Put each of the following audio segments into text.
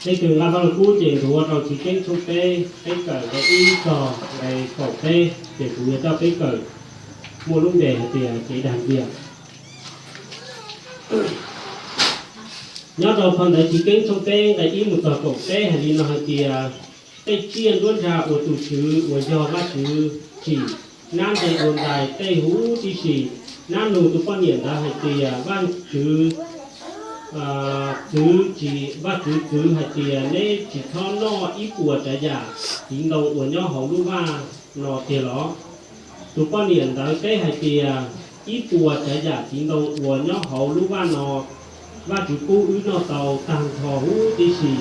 Leej twg nqa Vaj Lug Kub ces ntuav rau Chiv Keeb tshooj peb, peb kawm nqe ib txog nqe kaum peb, ces kuv yuav coj peb kawm muaj lub npe hais tias kev dag ntxias. Nyob rau phau ntawv Chiv Keeb tshooj peb nqe ib mus txog kaum peb hais li no hais tias, tej tsiaj nruab nrag uas tus Tswv uas yog Vajtswv tsim, nab nqe dua ntais tej huv tib si. Nab nug tus poj niam ntawd hais tias, Vajtswv txwv, Vajtswv txwv hais tias neb tsis txhob noj ib puas tsav yam txiv ntoo uas nyob hauv lub vaj no tiag los? Tus poj niam ntawd teb hais tias, ib puas tsav yam txiv ntoo uas nyob hauv lub vaj no, Vajtswv pub wb noj tau tag nrho huv tib si.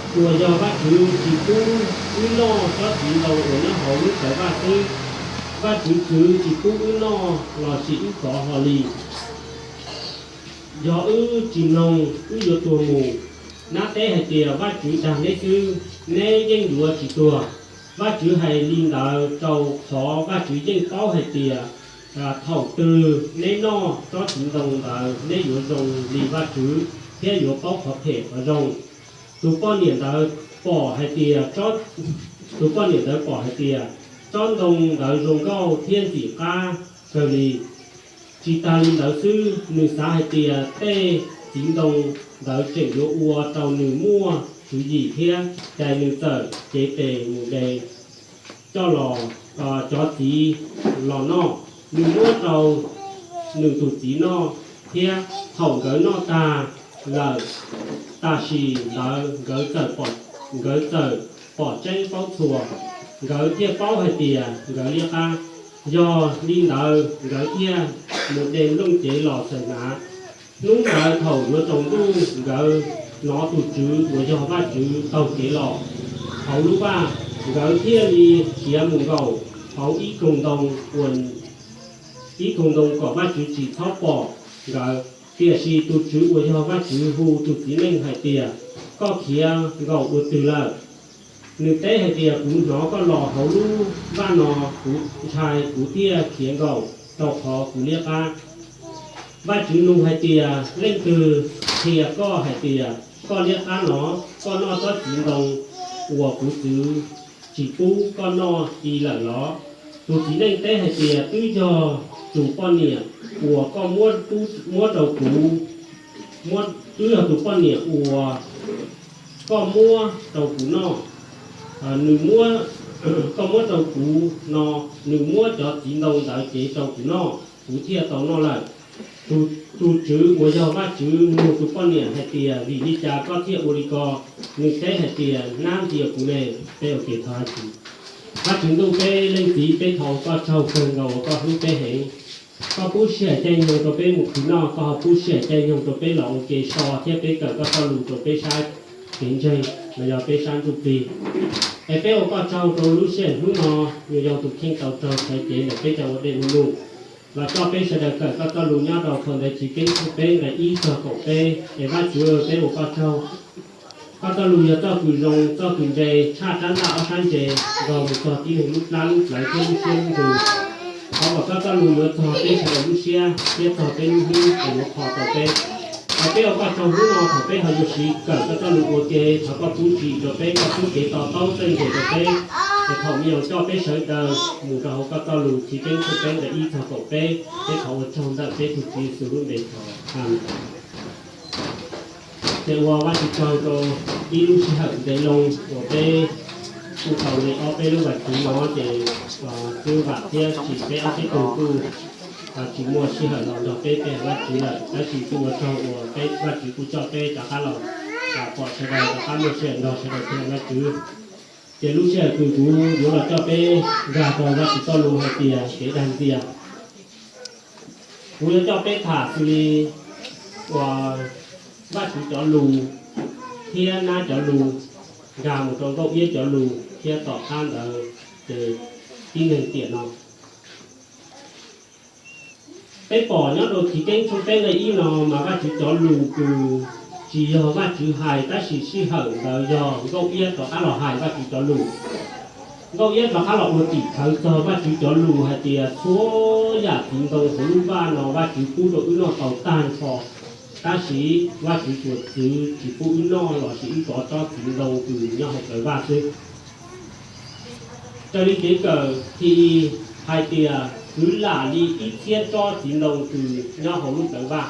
Tsuas yog Vajtswv tsis pub wb noj tsob txiv ntoo uas nyob hauv lub plawv vaj xwb. Vajtswv txwv tsis pub wb noj los sis wb txov hlo li. Yog wb tsis mloog, wb yuav tuag mus. Nab teb hais tias, Vajtswv dag neb xwb, neb yeej yuav tsis tuag. Vajtswv hais li ntawd rau qhov Vajtswv yeej paub hais tias thaum twg neb noj tsob txiv ntoo ntawd neb yuav zoo li Vajtswv thiab yuav paub qhov phem qhov zoo. Tus poj niam ntawd pom hais tias, tus poj niam ntawd pom hais tias tsob ntoo ntawd zoo nkauj thiab ntxim qab kawg li. Tsis tas li ntawd xwb, nws xav hais tias tej txiv ntoo ntawd tseem yuav ua rau nws muaj tswv yim thiab, ces nws txawm cev tes mus de coj los cov txiv los noj. Nws muab rau nws tus txiv noj thiab. Thaum nkawd noj tag lawm, tam sim ntawd nkawd txawm pom tseeb paub txhua, nkawd thiaj paub hais tias nkawd liab qab. Yog li ntawd nkawd thiaj mus de nplooj cev los xaws hnav. Hnub ntawd thaum yuav tsaus ntuj, nkawd hnov tus Tswv uas yog Vajtswv taug kev los hauv lub vaj, nkawd thiaj li khiav mus nkaum hauv ib koog ntoo, ib koog ntoo kom Vajtswv tsis txhob pom nkawd. Tiam sis tus Tswv uas yog Vajtswv hu tus txiv neej hais tias, Koj khiav nkaum dua twg lawm? Nws teb hais tias, Kuv hnov koj los hauv lub vaj no, kuv ntshai kuv thiaj khiav nkaum, rau qhov kuv liab qab. Vajtswv nug hais tias, Leej twg qhia koj hais tias koj liab qab no? Koj noj tsob txiv ntoo uas kuv txwv tsis pub koj noj i lawm los? Tus txiv neej teb hais tias, Twb yog tus poj niam uas koj muab rau kuv, twb yog tus poj niam uas koj muab rau kuv noj, nws, koj muab rau kuv no, nws muab cov txiv ntoo ntawd cev rau kuv noj, kuv thiaj tau noj lawm. Tus Tswv uas yog Vajtswv nug tus poj niam hais tias, Vim li cas koj thiaj ua li ko? Nws teb hais tias, Nab ntxias kuv ne. Peb ua ke thov Vajtswv. Vajtswv ntuj, peb leej txiv, peb thov koj tsaug kawg nkaus uas koj hlub peb heev. Koj pub sij hawm caij nyoog rau peb mus khwv noj, koj ho pub sij hawm caij nyoog rau peb los ua ke so thiab peb kawm koj txoj lus rau peb sab kev ntseeg los yog peb sab ntsuj plig. Es peb ua koj tsaug rau lub sij hawm hnub no, nyuam yaus tus kheej tau raug sawv cev ntawm peb cov ua dej ua num los coj peb sawv daws kawm koj txoj lus nyob rau phau ntawv Chiv Keeb tshooj peb nqe ib txog kaum peb. Es Vajtswv, peb ua koj tsaug. Koj txoj lus yog txoj kws zoo, txoj kws ntse tshaj rab ntaj ob sab ntse, nkaug mus txog tib neeg lub plab lub plawv thiab lub siab lub ntsws. Thov kom koj txoj lus yuav txog peb sawv daws lub siab thiab txog peb lub hlwb es yuav kho tau peb. Thov peb ua koj tsaug hnub no, thaum peb ho yuav siv kawm koj txoj lus ua ke, thov koj pub tsim rau peb, koj pub kev to taub txawj ntse rau peb, es thaum me nyuam coj peb sawv daws mus rau hauv koj txoj lus Chiv Keeb tshooj peb nqe ib txog kaum peb. Peb thov ua tsaug ntawm peb tus Tswv Yexus lub npe thov, Amees. Ces ua Vajtswv tsaug rau ib lub sij hawm ntev loo uas peb kuj tau li ob peb lub vas thiv no ces twb vam thiab tsim peb ob peb tug kuj tsis muaj sij hawm los nrog peb pe hawm Vajtswv lawm, tab sis kuj ua tsaug uas peb Vajtswv kuj coj peb rov qab los pom sawv daws rov qab muaj sij hawm nrog sawv daws pe hawm Vajtswv. Ces lub sij hawm kws kuv yuav los coj peb nkag rau Vajtswv txoj lus hais tias kev dag ntxias, kuv yuav coj peb tham xws li uas Vajtswv cov lus thiab nab cov lus nkag mus rau Nkauj Iab cov lus thiab tom qab ntawd ces tib neeg tiam no. Peb pom nyob rau Chiv Keeb tshooj peb nqe ib no mas Vajtswv cov lus kws tsis yog Vajtswv hais tab sis sij hawm ntawd yog Nkauj Iab rov qab los hais Vajtswv cov lus. Nkauj Iab rov qab los ua tim khawv txog Vajtswv cov lus hais tias txhua yam txiv ntoo hauv lub vaj no Vajtswv pub rau wb noj tau tag nrho. Tab sis Vajtswv tsuas txwv tsis pub wb noj los sis wb kov tsob txiv ntoo kws nyob hauv plawv vaj xwb. Raws li kev kawm thib ib hais tias kwv lam li ib txhiab tsob txiv ntoo kws nyob hauv lub plawv vaj,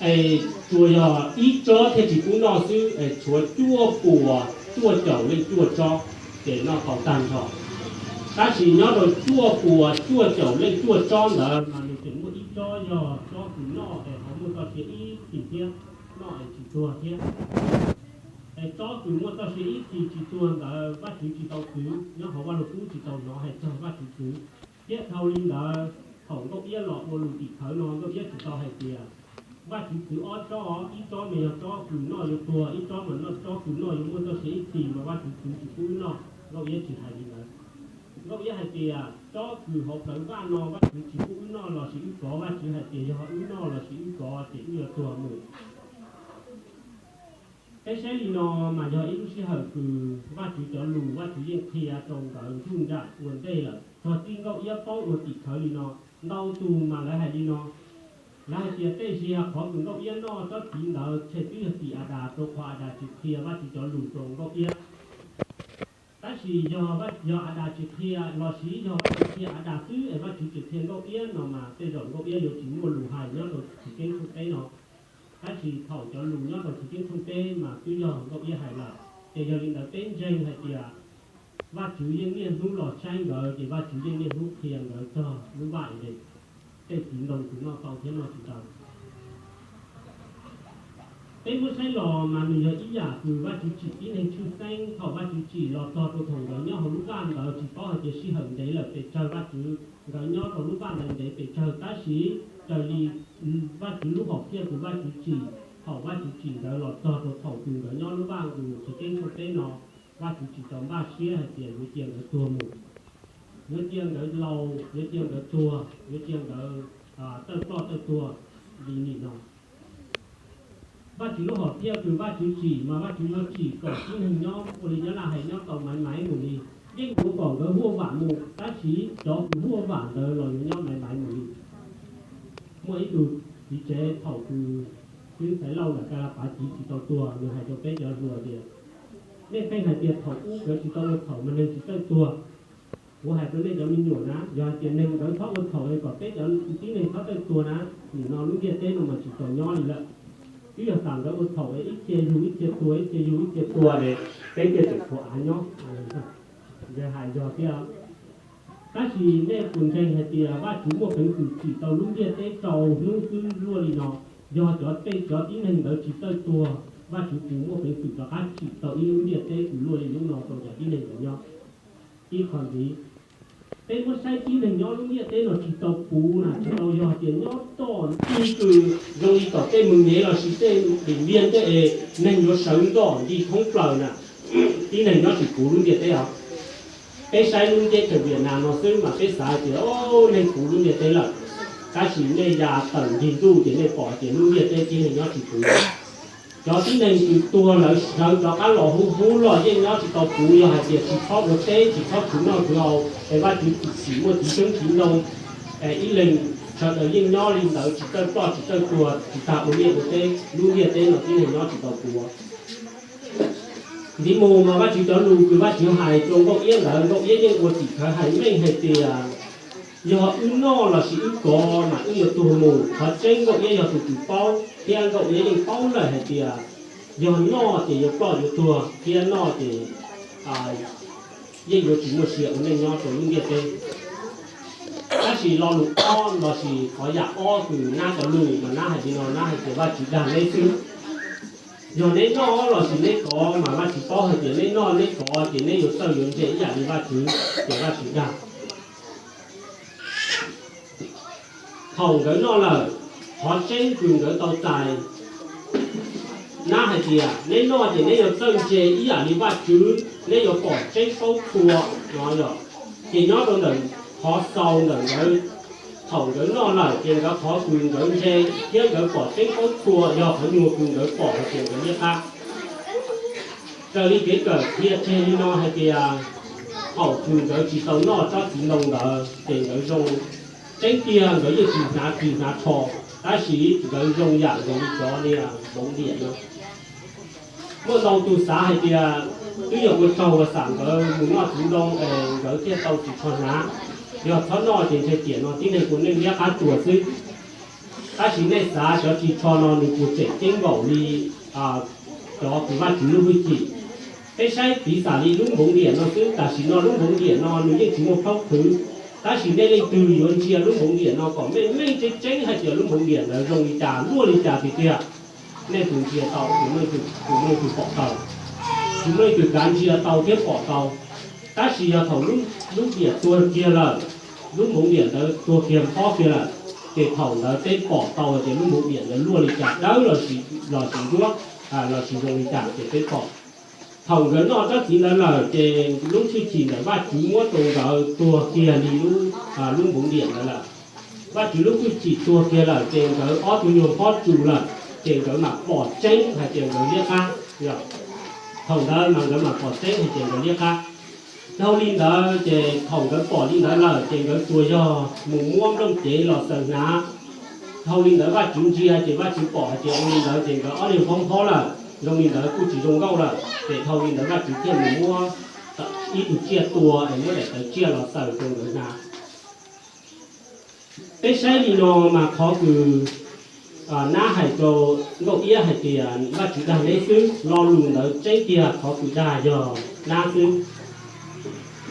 es tsuas yog ib tsob thiaj tsis pub noj xwb, es tshuav cuaj puas cuaj caum leej cuaj tsob, ces noj tau tag nrho. Tab sis nyob rau cuaj puas cuaj caum leej cuaj tsob ntawd mas nws tseem muaj ib tsob yog tsob kws noj es ho muaj txoj sia ib txhis thiab, noj es tsis tuag thiab. Es tsob kws muaj txoj sia ib txhis tsis tuag ntawd Vajtswv tsis tau txwv, nyob hauv Vajluskub tsis tau hnov hais txog Vajtswv txwv. Thiab dhau li ntawd, thaum Nkauj Iab los ua lus tim khawv no Nkauj Iab tsis tau hais tias Vajtswv txwv ob tsob, ib tsob mas yog tsob kws noj yuav tuag, ib tsob mas noj tsob kws noj yuav muaj txoj sia ib txhis mas Vajtswv txwv tsis pub wb noj. Nkauj Iab tsis hais li ntawd. Nkauj Iab hais tias tsob kws hauv plawv vaj no Vajtswv tsis pub wb noj los sis wb kov, Vajtswv hais tias yog wb noj los sis wb kov ces wb yuav tuag mus. Peb saib li no mas yog ib lub sij hawm kws Vajtswv cov lus Vajtswv yeej qhia rau nkawd ntuj nram ua ntej lawm. Txog txij Nkauj Iab paub ua tim khawv li no, ntau tus mas lawv hais li no, lawv hais tias tej zaum qhov kws Nkauj Iab noj tsob txiv ntawd tshe twb yog tim Adas, rau qhov Adas tsis qhia Vajtswv cov lus rau Nkauj Iab. Tab sis yog, yog Adas tsis qhia los sis yog Vajtswv qhia Adas xwb es Vajtswv tsis qhia Nkauj Iab no mas tej zaum Nkauj Iab yuav tsis muaj lus hais nyob rau Chiv Keeb Thooj Teb no. Tab sis thaum cov lus nyob rau Chiv Keeb Thooj Teb mas twb yog Nkauj Iab hais lawm, ces yog li ntawd peb ntseeg hais tias Vajtswv yeej niaj hnub los saib nkawd, ces Vajtswv yeej niaj hnub qhia nkawd txog lub vaj Edes, tej txiv ntoo kws noj tau thiab noj tsis tau. Peb muab saib los mas nws yog ib yam kws Vajtswv tsim tib neeg tshwj xeeb. Thaum Vajtswv tsim los txog rau thaum nkawd nyob hauv lub vaj ntawd tsis paub hais tias sij hawm ntev lawm pes tsawg, Vajtswv, nkawd nyob rau lub vaj ntawd ntev pes tsawg, tab sis raws li Vajtswv lub hom phiaj kws Vajtswv tsim, thaum Vajtswv tsim nkawd los txog rau thaum kws nkawd nyob lub vaj kws Chiv Keeb Thooj Teb no, Vajtswv tsis tau npaj siab hais tias yuav cia nkawd tuag mus, yuav cia nkawd laus, yuav cia nkawd tuag, yuav cia nkawd tawj ploj tawj tuag li nim no. Vajtswv lub hom phiaj kws Vajtswv tsim mas Vajtswv yuav tsim kom tib neeg nyob ua li nyob laj hais nyob tau maiv maiv mus li, yeej yuav kom nkawd huaj vam mus, tab sis cov kws huaj vam ntawd los yuav nyob maiv maiv mus li. Muaj ib tug txiv tsev thaum kws xib hwb Xaiv Lauj ntawm Kas Las Pav Civ tsis tau tuag, nws hais rau peb cov hluas tias, nej pheej hais tias thaum ub nkawd tsis tau ua txhaum mas neeg tsis txawj tuag. Kuv hais rau nej cov me nyuam na, yog hais tias neeg nkawd txhob ua txhaum es kom peb cov tib neeg txhob txawj tuag na, nim no lub ntiaj teb no mas tsis txaus nyob li lawm. Twb yog xam nkawd ua txhaum es ib txhia yug ib txhia tuag, ib txhia yug ib txhia tuag es peb thiaj tseem tshuav av nyob. Nkawd hais yog thiab. Tab sis nej puas ntseeg hais tias Vajtswv muaj peev xwm tsim tau lub ntiaj teb rau hnub xwb luaj li no? Yog cov tej cov tib neeg ntawd tsis txawj tuag, Vajtswv puas muaj peev xwm rov qab tsim tau ib lub ntiaj teb kws luaj li lub no rau cov tib neeg ntawd nyob? Ib qho ntxiv, peb muab saib tib neeg nyob lub ntiaj teb no tsis tau puv na, tsis tau yog tias nyob toj ntij kws zoo li tom tej Moos Nyev los sis tej tim Viaj tej es neeg yuav sawv ntxov nti thoob plaws na. Tib neeg nyob tsis puv lub ntiaj teb os. Peb saib lub teb chaws Viaj Nam no xwb mas peb xav tias o, neeg puv lub ntiaj teb lawm. Tab sis nej ya tawm nrig ntuj ces nej pom tias lub ntiaj teb tib neeg nyob tsis puv. Cov tib neeg kws tuag lawm sawv rov qab los huv huv los yeej nyob tsis tau puv, yog hais tias tsis txhob ua teb tsis txhob khwv noj khwv haus es Vajtswv tsim muaj txiv xyoob txiv ntoo es ib leeg sawv daws yeej nyob li ntawd tsis txawj ploj tsis txawj tuag tsis tas ua liaj ua teb, lub ntiaj teb no tib neeg nyob tsis tau puv. Ntxiv mus mas Vajtswv cov lus kws Vajtswv hais rau Nkauj Iab ntawd Nkauj Iab yeej ua tim khawv hais meej hais tias yog wb noj los sis wb kov mas wb yuav tuag mus. Qhov tseeb Nkauj Iab yog tus kws paub thiab Nkauj Iab yeej paub lawm hais tias yog noj ces yuav ploj yuav tuag thiab noj ces yeej yuav tsis muaj sia ua neej nyob rau lub ntiaj teb. Tab sis lo lus ob los sis qhov yam ob kws nab cov lus mas nab hais li no, nab hais tias Vajtswv dag neb xwb. Yog neb noj los sis neb kov mas Vajtswv paub hais tias neb noj neb kov ces neb yuav txawj yuav ntse ib yam li Vajtswv, ces Vajtswv dag. Thaum nkawd noj lawm, qhov tseeb kws nkawd tau txais, nab hais tias neb noj ces neb yuav txawj ntse ib yam li Vajtswv, neb yuav pom tseeb paub txhua no. Ces nyob rau ntawm qhov xaus ntawm nkawd, thaum nkawd noj lawm ces nkawd qhov kws nkawd ntse thiab nkawd pom tseeb paub txhua yog qhov nyuag kws nkawd pom hais tias nkawd liab qab. Raws li kev kawm qhia tseg li no hais tias thaum kws nkawd tsis tau noj tsob txiv ntoo ntawd ces nkawd zoo, tseeb tiag nkawd yeej tsis hnav ris hnav tsho, Tab sis nkawd zoo yam zoo li cov niag npoov diam no. Muaj ntau tus xav hais tias twb yog ua tsaug ua xam nkawd mus noj txiv ntoo es nkawd thiaj tau ris tsho hnav. Yog txhob noj ces ntshe tiam no tib neeg ua neej liab qab tsuas xwb. Tab sis nej xav cov ris tsho no nws puas tseem ceeb npaum li cov kws Vajtswv lub hwj chim? Peb saib piv xam li lub npoov diam no xwb, tam sim no lub npoov diam no nws yeej tsis muaj plaub qhwv. Tab sis nej leej twg yuav ntsia lub npoov diam no kom meej meej tseeb tseeb hais tias lub npoov diam ntawd zoo li cas luaj li cas tiag tiag, nej puas ntsia tau? Tsis muaj leej twg pom tau, tsis muaj leej twg kav ntsia tau thiab pom tau. Tab sis yog thaum lub diam tuag kiag lawm, lub npoov diam ntawd tuag kiag pob kiag lawm, ces thaum ntawd peb pom tau tias lub npoov diam ntawd luaj li cas, dawb los sis nruab los sis zoo li cas ces peb pom. Thaum nkawd noj tsob txiv ntawd lawm ces lub hwj chim ntawm Vajtswv muab rau nkawd tuag kiag li lub npoov diam ntawd lawm. Vajtswv lub hwj chim tuag kiag lawm ces nkawd ob tug nyuag pob tsuas lawm ces nkawd mam pom tseeb hais tias nkawd liab qab. Thaum ntawd mas nkawd mam pom tseeb hais tias nkawd liab qab. Dhau li ntawd ces thaum nkawd pom li ntawd lawm ces nkawd tsuas yog mus muab nplooj cev los xaws hnav. Dhau li ntawd Vajtswv ntsia ces Vajtswv pom hais tias ua li ntawd ces nkawd ob leeg phob phob lawm, zoo li ntawd kuj tsis zoo nkauj lawm. Ces dhau li ntawd Vajtswv thiaj mus muab ib tug tsiaj tua es muab daim tawv tsiaj los xaws rau nkawd hnav. Peb saib li no mas qhov kws nab hais rau nkauj iab hais tias Vajtswv dag neb xwb, lo lus ntawd tseeb tiag, qhov kws dag yog nab xwb.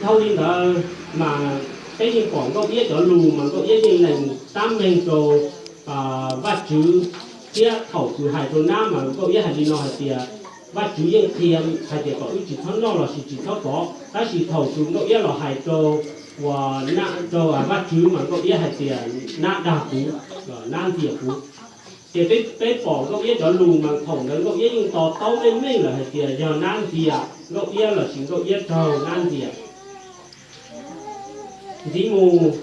Dhau li ntawd mas peb yeej pom nkauj iab cov lus mas nkauj iab yeej lees tab meeg rau Vajtswv, thiab thaum kws hais rau nab mas nkauj iab hais li no hais tias Vajtswv yeej qhia hais tias kom wb tsis txhob noj los sis tsis txhob pov, tab sis thaum kws nkauj iab los hais rau, rau Vajtswv mas nkauj iab hais tias nab dag kuv, nab ntxias kuv. Ces peb pom nkauj iab cov lus mas thaum ntawd nkauj iab yeej to taub meej meej lawm hais tias yog nab ntxias nkauj iab los sis nkauj iab raug nab ntxias. Ntxiv mus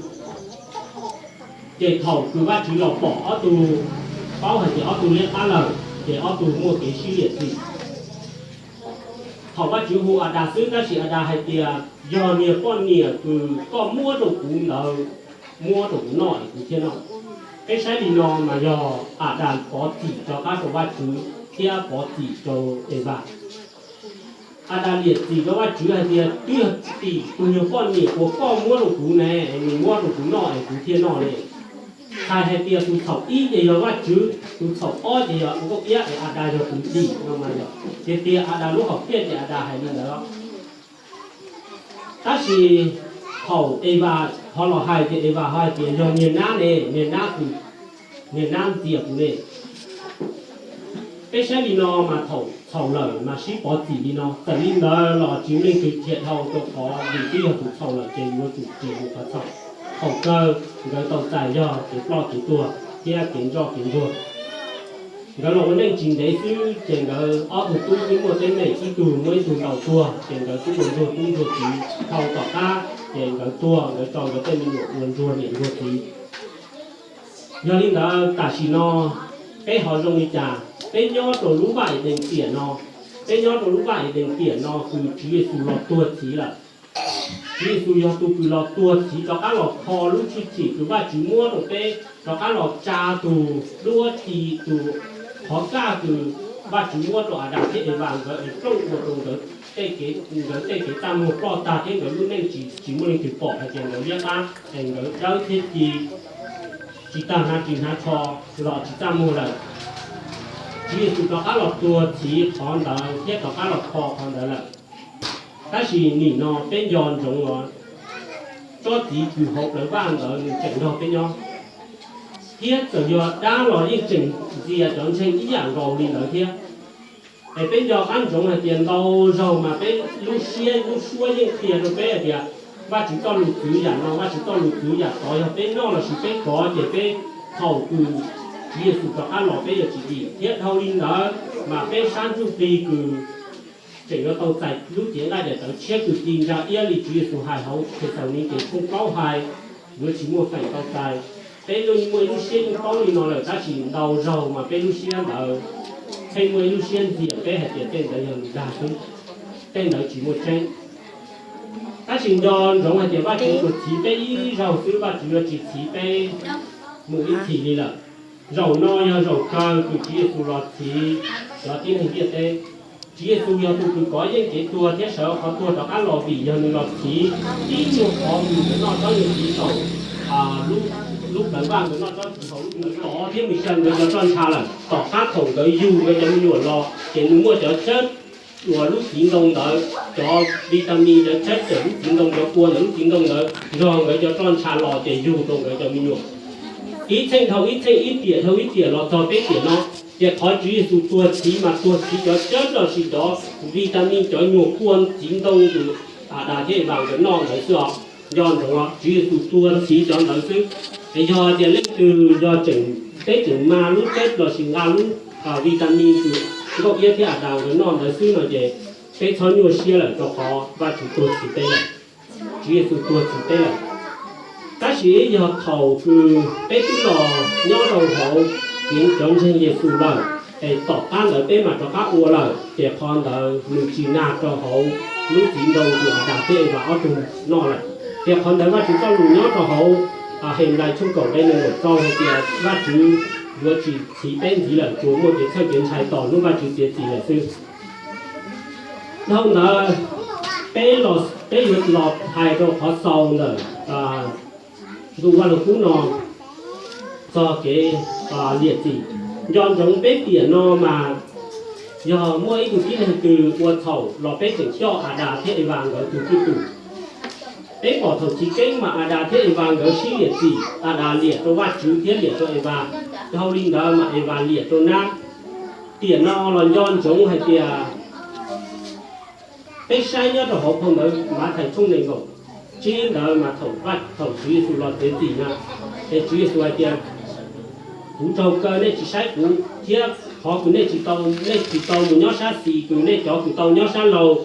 ces thaum kws Vajtswv los pom ob tug, paub hais tias ob tug liab qab lawm ces ob tug muaj kev sib liam txim. Thaum Vajtswv hu Adas xwb tab sis Adas hais tias yog niag poj niam kws koj muab rau kuv ntawd muab rau kuv noj es kuv thiaj noj. Peb saib li no mas yog Adas pov txim rov qab rau Vajtswv thiab pov txim rau Evas. Adas liam txim rau Vajtswv hais tias twb yog tim tus nyuag poj niam uas koj muab rau kuv ne, nws muab rau kuv noj es kuv thiaj noj li. Txhais hais tias tus txhaum ib ces yog Vajtswv, tus txhaum ob ces yog nkauj iab es Adas yog tus dim no mas yog tiag tiag Adas lub hom phiaj ces Adas hais li ntawd. Tab sis thaum Evas ho los hais ces Evas ho hais tias yog niag nab ne, niag nab, niag nab ntxias kuv ne. Peb saib li no mas thaum txhaum lawm mas sib pov txim li no. Txawm li ntawd los tsis muaj leej twg dhia dhau rau qhov vim twb yog tus txhaum lawm ces yuav tsum ris mus qhov txhaum. Thaum kawg nkawd tau txais yog kev ploj kev tuag thiab kev ntsoj kev ntsuag. Nkawd los ua neej tsis ntev xwb ces nkawd ob tug tub twb muaj teeb meem, ib tug muab ib tug ntaus tuag ces nkawd twb ua ntsuag tub ntsuag txiv dhau tom qab ces nkawd tuag, nkawd tso nkawd tej me nyuam ua ntsuag niam ntsuag txiv. Yog li ntawd tam sim no peb ho zoo li cas? Peb nyob rau lub vaj Edees tiam no, peb nyob rau lub vaj Edees tiam no kws Tswv Yexus los tuag txhiv lawm. Tswv Yexus yog tus kws los tuag txhiv rov qab los kho lub hwj chim kws Vajtswv muab rau peb, rov qab los tsa tus duab ci, tus qhov kaj kws Vajtswv muab rau Adas thiab Evas nkawd es plooj ua rau nkawd tej kev txaj muag ploj tag thiab nkawd lub neej tsis, tsis muaj leej twg pom hais tias nkawd liab qab es nkawd dawb thiab ci, tsis tag hnav ris hnav tsho los tsis txaj muag lawm. Tswv Yexus rov qab los tuag txhiv qhov ntawd thiab rov qab los kho qhov ntawd lawm. Tab sis nim no peb nco ntsoov os, tsob txiv kws hauv plawv vaj ntawd nws tseem nrog peb nyob, thiab txawm yog dab los yeej tseem ntxias cov ntseeg ib yam nkaus li ntawd thiab. Es peb nco qab ntsoov hais tias ntau zaug mas peb lub siab lub suab yeej qhia rau peb hais tias Vajtswv txoj lus txwv yam no, Vajtswv txoj lus txwv yam tod, yog peb noj los sis peb kov ces peb thaum kws Tswv Yexus rov qab los peb yuav tsis dim. Thiab dhau li ntawd mas peb sab ntsuj plig kws tseem yuav tau txais lub cev nqaij daim tawv tshiab kws ci ntsa iab li Tswv Yexus hais hauv Thexalaunikes tshooj plaub hais, yuav tsis muaj feem tau txais. Peb yeej muaj ib lub siab yeej paub li no lawm tab sis ntau zaug mas peb lub siab ntawd pheej muaj ib lub siab ntxias peb hais tias tej ntawd yog lus dag xwb, tej ntawd tsis muaj tseeb. Tab sis nco ntsoov hais tias Vajtswv tsuas txhiv peb ib zaug xwb, Vajtswv yuav tsis txhiv peb mus ib txhis li lawm. Zaum no yog zaum kawg kws Tswv Yexus los txhiv cov tib neeg ntiaj teb. Tswv Yexus yog tus kws kov yeej kev tuag thiab sawv qhov tuag rov qab los vim yog nws los txhiv tib nyuag qhov kws nkawd noj tsob nyuag txiv saum lub plawv vaj, nkawd noj tsob txiv saum lub plawv vaj thiab nws xyaw nkawd cov roj ntsha lawm. Tom qab thaum nkawd yug nkawd cov me nyuam los ces nws muaj cov tsawb uas lub txiv ntoo ntawd, cov vitamin, cov tsawb cawm lub txiv ntoo, cov kua ntawm lub txiv ntoo ntawd nrog nkawd cov roj ntsha los ces yug rau nkawd cov me nyuam. Ib txheej dhau ib txheej, ib tiam dhau ib tiam los txog peb tiam no, ces qhov Tswv Yexus tuag txhiv mas tuag txhiv cov tsawb lossis cov vitamin, cov nyuag kua txiv ntoo kws Adas thiab Evas nkawd noj ntawd xwb os. Nco ntsoov, Tswv Yexus tuag txhiv cov ntawd xwb. Es yog tias leej twg yog tseem, peb tseem mag lub tsawb lossis nqa lub vitamin kws Nkauj Iab thiab Adas nkawd noj ntawd xwb no ces peb txhob nyuaj siab lawm rau qhov Vajtswv tuag txhiv peb lawm. Tswv Yexus tuag txhiv peb lawm. Tab sis yog thaum kws peb twb los nyob rau hauv kev cov ntseeg Yexus lawm, es tom qab ntawd peb mam rov qab ua lawm, ces qhov ntawd nws tsis nag rau hauv lub txiv ntoo kws Adas thiab Evas ob tug noj lawm. Ces qhov ntawd Vajtswv txoj lus nyob rau hauv Henplais tshooj kaum nqe nees nkaum rau hais tias Vajtswv yuav tsis txhiv peb ntxiv lawm, tsuas muaj kev txhawj kev ntshai tos hnub Vajtswv txiav txim lawm xwb. Dhau ntawd, peb los, peb yuav los hais rau qhov xaus ntawm ntu Vaj Lug Kub no txog kev liam txim. Nco ntsoov peb tiam no mas yog muaj ib tug tib neeg twg ua txhaum los peb tseem coj Adas thiab Evas nkawd tus cwj pwm. Peb pom thaum chiv keeb mas Adas thiab Evas nkawd sib liam txim, Adas liam rau Vajtswv thiab liam rau Evas. Dhau li ntawd mas Evas liam rau nab. Tiam no los nco ntsoov hais tias peb saib nyob rau hauv phau ntawv Mathais tshooj nees nkaum tsib ntawd mas thaum, thaum Tswv Yexus los txiav txim na, es Tswv Yexus hais tias, kuv raug kaw nej tsis saib kuv, thiab qhov kws nej tsis tau, nej tsis tau mus nyob sab xis kws nej cov kws tau nyob sab laug,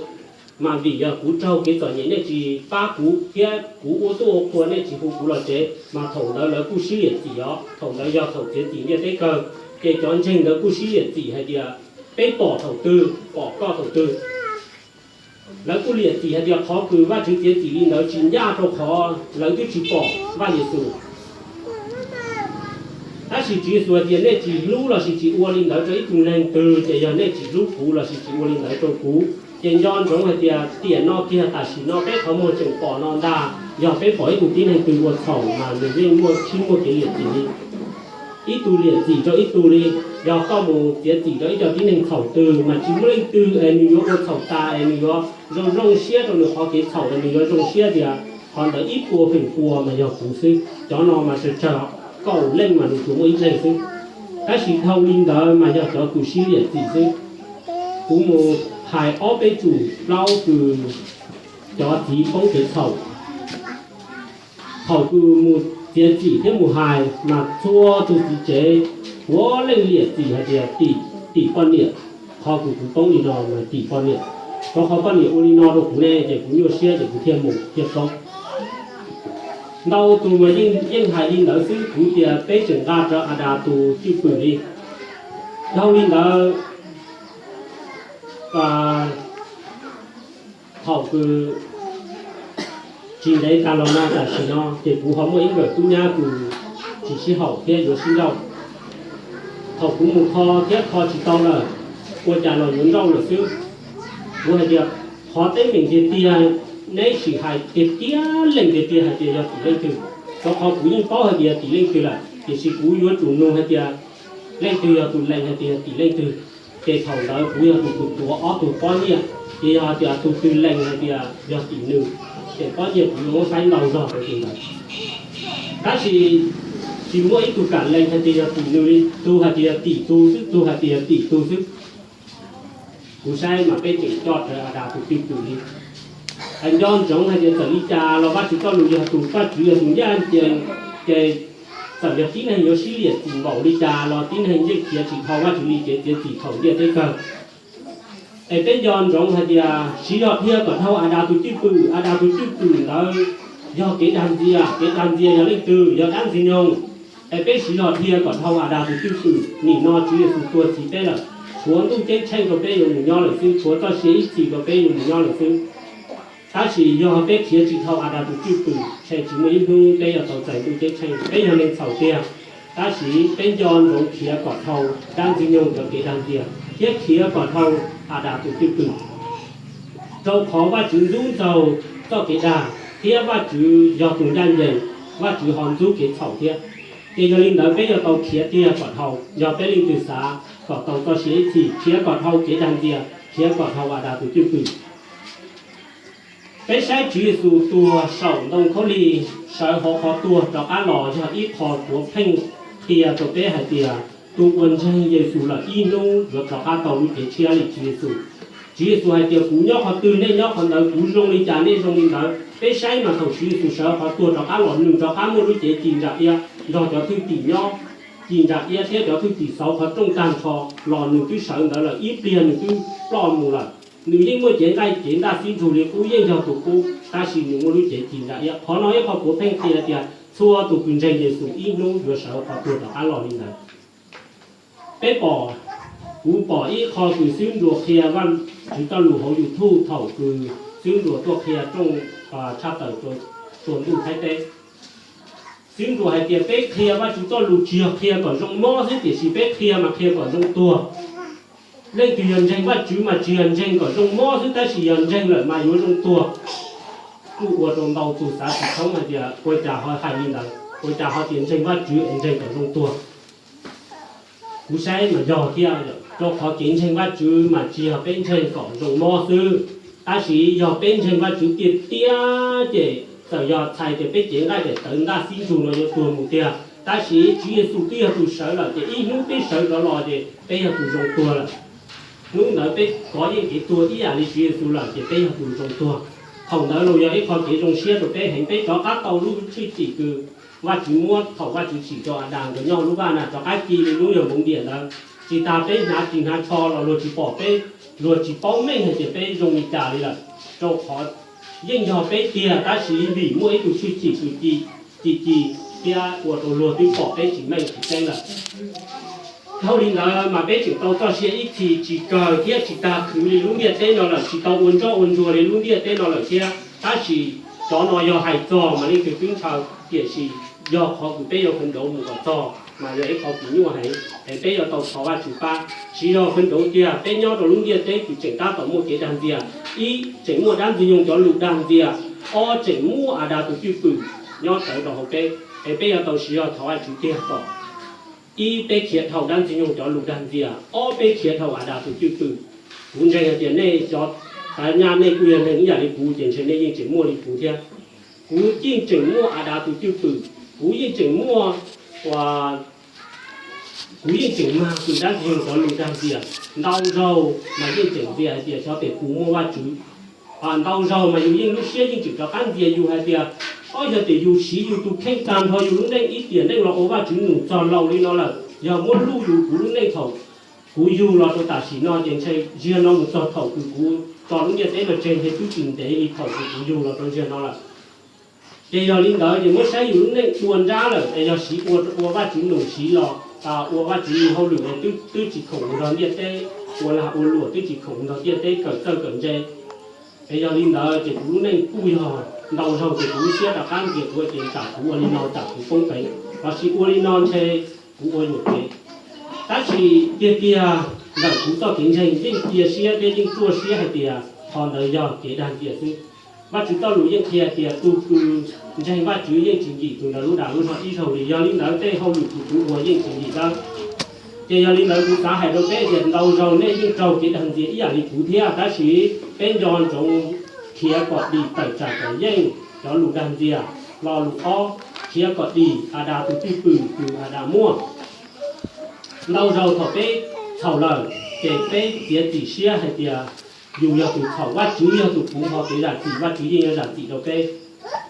mas vim yog kuv raug kev txom nyem nej tsis pab kuv, thiab kuv ua tuaj ua qhua nej tsis hu kuv los tsev, mas thaum ntawd lawv kuj sib liam txim os. Thaum ntawd yog thaum txiav txim ntiaj teb kawg, ces cov ntseeg ntawd kuj sib liam txim hais tias, peb pom thaum twg, pom koj thaum twg. Lawv kuj liam txim hais tias qhov kws Vajtswv txiav txim li ntawd tsis ncaj rau qhov lawv twb tsis pom Vaj Yexus. Tab sis Tswv Yexus hais tias nej tsis hlub lossis tsis ua li ntawd rau ib tug neeg twg ces yog nej tsis hlub kuv lossis tsis ua li ntawd rau kuv. Ces nco ntsoov hais tias tiam no kiag tam sim no peb qhov muag tseem pom no ntag, yog peb pom ib tug tib neeg twg ua txhaum mas nws yeej muaj, sib muaj kev liam txim li. Ib tug liam txim rau ib tug li. Yog koj mus txiav txim rau ib co tib neeg txhaum twg mas tsis muaj leej twg es nws yuav ua txhaum tas es nws yuav zoo zoo siab rau nws qhov kev txhaum es nws yuav zoo siab tias qhov ntawd ib puas feem pua mas yog kuv xwb, cov no mas tsawg tsawg, kaum leej mas nws tsuas muaj ib leeg xwb. Tab sis dhau li ntawd mas yog cov kws sib liam txim xwb. Kuv mus hais ob peb tsum plaub kws cov txiv poob kev txhaum. Thaum kws mus txiav txim thiab mus hais mas txhua tus txiv tsev puav leej liam txim hais tias tim, tim poj niam. Qhov kws kuv poob li no mas tim poj niam, rau qhov poj niam ua li no rau kuv ne ces kuv nyuaj siab ces kuv thiaj mus thiaj poob. Ntau tus mas yeej, yeej hais li ntawd xwb, kuv tias peb tseem nqa rawv Adas tus cwj pwm li. Dhau li ntawd, thaum kws tsis ntev tas los no tam sim no ces kuv ho muaj ib nkawm tub nyab kws tsis sib haum thiab yuav sib nrauj. Thaum kuv mus kho thiab kho tsis tau lawm, ua cas los yuav nrauj lawm xwb. Kuv hais tias qhov teeb meem tiag tiag neb sim hais tiag tiag leej tiag tiag hais tias yog tim leej twg, rau qhov kuv yeej paub hais tias yog tim leej twg lawm, tiam sis kuv yuav tsum nug hais tias leej twg yog tus lees hais tias yog tim leej twg. Ces thaum ntawd kuv yog tus, tus tuav ob tug pob nyiaj, ces yog hais tias tus twg lees hais tias yog tim nws, ces pob nyiaj kuv yuav muab faib ntau zog rau tus ntawd. Tab sis tsis muaj ib tug kam lees hais tias yog tim nws li, tus hais tias yog tim tus xwb, tus hais tias yog tim tus xwb. Kuv saib mas peb tseem coj rawv Adas tus cwj pwm li. Nco ntsoov hais tias txawm li cas los Vajtswv txoj lus yog tus, Vajtswv yog tus ncaj ncees, ces txawm yog tib neeg yuav sib liam txim npaum li cas los tib neeg yeej khiav tsis dhau Vajtswv li kev txiav txim thaum ntiaj teb kawg. Es peb nco ntsoov hais tias siv zog dhia kom dhau Adas tus cwj pwm, Adas tus cwj pwm ntawd yog kev dag ntxias, kev dag ntxias yog leej twg? Yog dab ntxwg nyoog. Es peb siv zog dhia kom dhau Adas tus cwj pwm, nim no Tswv Yexus tuag txhiv peb lawm, tshuav ntuj ceeb tsheej rau peb yuav mus nyob lawm xwb, tshuav txoj sia ib txhis rau peb yuav mus nyob lawm xwb. Tab sis yog peb khiav tsis dhau Adas tus cwj pwm, ntshe tsis muaj ib hnub peb yuav tau txais ntuj ceeb tsheej, peb yog neeg txhaum tiag. Tab sis peb nco ntsoov khiav kom dhau dab Ntxwg Nyoog cov kev dag ntxias thiab khiav kom dhau Adas tus cwj pwm, rau qhov Vajtswv ntxub ntxaug txoj kev dag thiab Vajtswv yog tus ncaj ncees, Vajtswv ho ntxub kev txhaum thiab. Ces yog li ntawd peb yuav tau khiav tiag kom dhau, yog peb leej twg xav kom tau txoj sia ib txhis, khiav kom dhau kev dag ntxias, khiav kom dhau Adas tus cwj pwm. Peb saib Tswv Yexus tuag saum ntoo khaub lig, sawv hauv qhov tuag rov qab los yog ib qho puav pheej qhia rau peb hais tias tus uas ntseeg Yexus lawm ib hnub yuav rov qab tau lub cev tshiab li Tswv Yexus. Tswv Yexus hais tias kuv nyob qhov twg nej nyob qhov ntawd, kuv zoo li cas nej zoo li ntawd. Peb saib mas thaum Tswv Yexus sawv qhov tuag rov qab los nws rov qab muaj lub cev ci ntsa iab nrog cov thwj tim nyob ci ntsa iab thiab cov thwj tim xauv qhov rooj tag nrho los nws twb sawv ntawd lawm, ib pliag nws twb ploj mus lawm. Nws yeej muaj cev nqaij cev ntaj xib ntsug li qub, yeej yog tus qub, tab sis nws muaj lub cev ci ntsa iab. Qhov no ib qho puav pheej qhia tias txhua tus kws ntseeg Yexus ib hnub yuav sawv qhov tuag rov qab los li ntawd. Peb pom, kuv pom ib qho kws xib nruas qhia Vajtswv txoj lus hauv YouTube thaum kws xib nruas tuaj qhia rooj tshaj tawm txuas ntuj Thaib teb. Xib nruas hais tias peb qhia Vajtswv txoj lus tsis yog qhia kom zoo mob xwb, tiam sis peb qhia mas qhia kom zoo tuag. Leej twg yog ntseeg Vajtswv mas tsis yog ntseeg kom zoo mob xwb, tab sis yog ntseeg lawm mas yuav zoo tuag. Kuj ua rau ntau tus xav tsis thoob hais tias ua cas ho hais li ntawd, ua cas ho tias ntseeg Vajtswv es ntseeg kom zoo tuag. Kuv saib mas yog thiab, rau qhov kev ntseeg Vajtswv mas tsis yog peb ntseeg kom zoo mob xwb, tab sis yog peb ntseeg Vajtswv tiag tiag ces txawm yog txhais tias peb cev nqaij daim tawv ntaj xib ntsug no yuav tuag mus tiag, tab sis Tswv Yexus twb yog tus sawv lawm ces ib hnub peb sawv rov los ces peb yog tus zoo tuag lawm. Hnub ntawd peb kov yeej kev tuag ib yam li Tswv Yexus lawm ces peb yog tus zoo tuag. Thaum ntawd los yog ib qho kev zoo siab rau peb heev, peb rov qab tau lub tshwj chim kws Vajtswv muab thaum Vajtswv tsim rau Adas nkawd nyob lub vaj na rov qab ci li lub yog npoov diam ntawd. Tsis tas peb hnav ris hnav tsho los luag tsis pom peb, luag tsis paub meej hais tias peb zoo li cas li lawm, rau qhov yeej yog peb tiag, tab sis vim muaj ib tug tshwj chim kws ci ci ci thiab ua rau luag twb pom peb tsis meej tsis tseeb lawm. Dhau li ntawd mas peb tseem tau txoj sia ib txhis tsis kawg thiab tsis tag khwv li lub ntiaj teb no lawm, tsis tau ua ntsoj ua ntsuag li lub ntiaj teb no lawm thiab. Tab sis cov no yog hais txog mas leej twg twb ntshaw, tiam sis yog qhov kws peb yuav khwv nrauv mus kom txog mas yog ib qho kws nyuaj heev es peb yuav tau thov Vajtswv pab. Tsis yog khwv nrauv tiag, peb nyob rau lub ntiaj teb kws tseem tab tom muaj kev dag ntxias, ib tseem muaj dab ntxwg nyoog cov lus dag ntxias, ob tseem muaj Adas tus cwj pwm nyob rawv rau hauv peb, es peb yuav tau siv zog thov Vajtswv tiag kom ib peb khiav dhau dab ntxwg nyoog cov lus dag ntxias, ob peb khiav dhau Adas tus cwj pwm. Kuv ntseeg hais tias nej cov tav nyaj nej kuj yog neeg ib yam li kuv ces ntshe nej yeej tseem muaj li kuv thiab. Kuv yeej tseem muaj Adas tus cwj pwm, kuv yeej tseem muaj, kuv yeej tseem mag kws dab ntxwg nyoog cov lus dag ntxias. Ntau zaug mas yeej tseem ntxias hais tias xyov tes puas muaj Vajtswv. Ntau zaug mas yus yeej lub siab yeej tseem rov qab ntxias yus hais tias, ob, yog tias yus siv yus tus kheej tag nrho yus lub neej ib tiam neej los ua Vajtswv nus txog laus li no lawm, yog muab luj yus kuv lub neej thaum kuv yug los rau tam sim no ces ntshe ziag no mus txog thaum kws kuv tso lub ntiaj teb no tseg ntshe twb tsis ntev li thaum kws kuv yug los rau ziag no lawm. Ces yog li ntawd ces muab saib yus lub neej dua nrab lawm es yog siv ua ua Vajtswv nus siv los ua Vajtswv hauj lwm es twb tsis khoom nrog ntiaj teb ua lag ua luam, twb tsis khoom nrog ntiaj teb kawm txawj kawm ntse. Es yog li ntawd ces kuv lub neej kuj yog ntau zaug ces kuv lub siab rov qab ntxias kuv tias tsam kuv ua li no tsam kuv poob peev, lossis ua li no ntshe kuv ua yuam kev. Tab sis tiag tiag ntawm kuv txoj kev ntseeg yeej cia siab thiab yeej ruaj siab hais tias qhov ntawd yog kev dag ntxias xwb. Vajtswv txoj lus yeej qhia tias tus kws ntseeg Vajtswv yeej tsis nkim tus ntawd lub dag lub zog ib zaug li. Yog li ntawd tej hauj lwm kws kuv ua yeej tsis nkim dawb. Ces yog li ntawd kuv xav hais rau peb tias ntau zaug nej yeej raug kev dag ntxias ib yam li kuv thiab, tab sis peb nco ntsoov khiav kom dim tawm tsam kom yeej cov lus dag ntxias. Lo lus ob, khiav kom dim Adas tus cwj pwm kws Adas muaj. Ntau zaug thaum peb txhaum lawm ces peb txiav txim siab hais tias yus yog tus txhaum, Vajtswv yog tus puv npo kev zam txim, Vajtswv yeej yuav zam txim rau peb.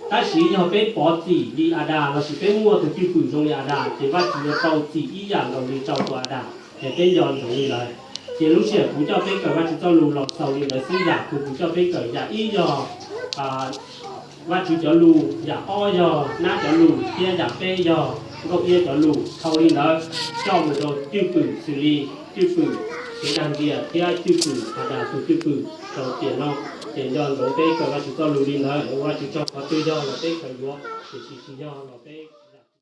Tab sis yog peb pov txim li Adas lossis peb muaj tus cwj pwm zoo li Adas ces Vajtswv yuav rau txim ib yam nkaus li rau tus Adas. Ces peb nco ntsoov li ntawd. Ces lub sij hawm kuv coj peb kawm Vajtswv txoj lus los xaus li ntawd xwb, yam kws kuv coj peb kawm yam ib yog Vajtswv cov lus, yam ob yog nab cov lus, thiab yam peb yog nkauj iab cov lus. Dhau li ntawd coj mus rau cwj pwm xws li cwj pwm kev dag ntxias thiab cwj pwm Adas tus cwj pwm rau tiam no. Ces nco ntsoov peb kawm Vajtswv txoj lus li ntawd, ua Vajtswv tsaug qhov twg yog los peb kawm yuav, tiam sis tsis yog los peb